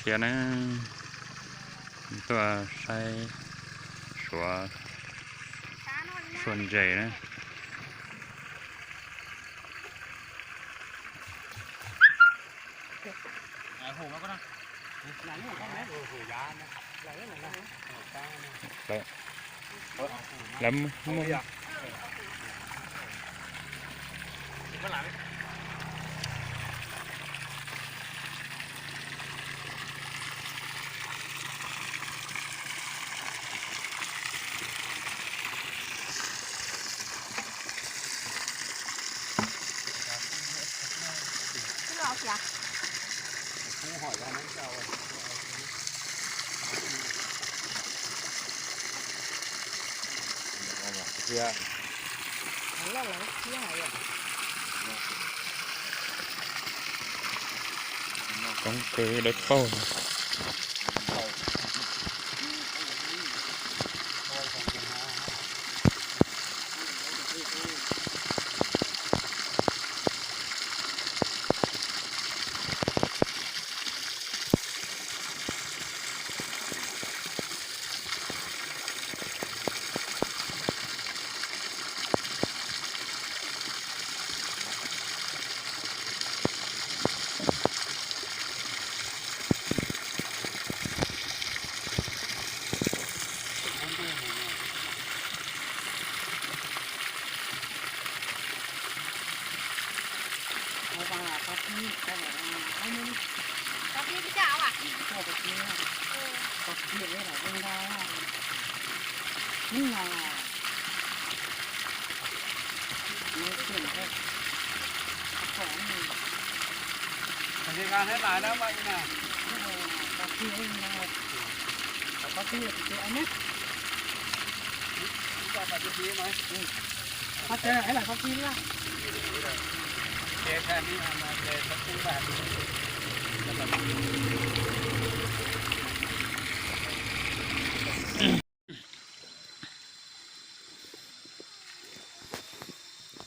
Thiab na, tuaj saib suav, suav ntses na. Lawv muaj Koob kawg dawb paug.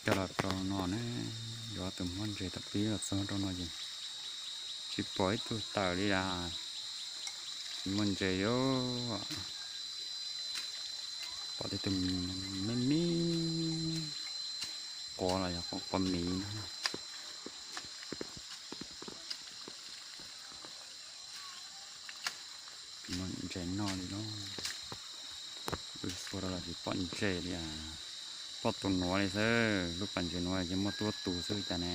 Coj los rau no ne, yuav tus muaj ntses tau pib los txog rau no ces tsis pom ib tug tawm li las. Tsis muaj ntses li. Pom tej tus me me quav los yog quav miv no. Tsis muaj ntses noj li lauj. Wb xua rau los tsis pom ntses li as. Pom tus nuav li xwb, lub pas ntses nuav ces muaj tuab tus xwb cas ne.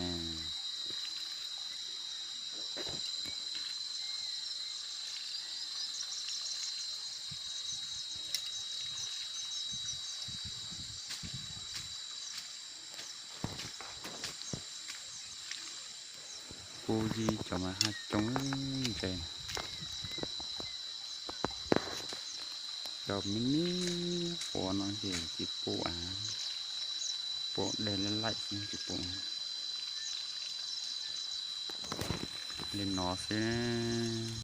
Kuj yog cov mas haj coob ntses. Cov me me quav no ces tsis pum, pum dej laim laim xwb tsis pum. Li no xwb.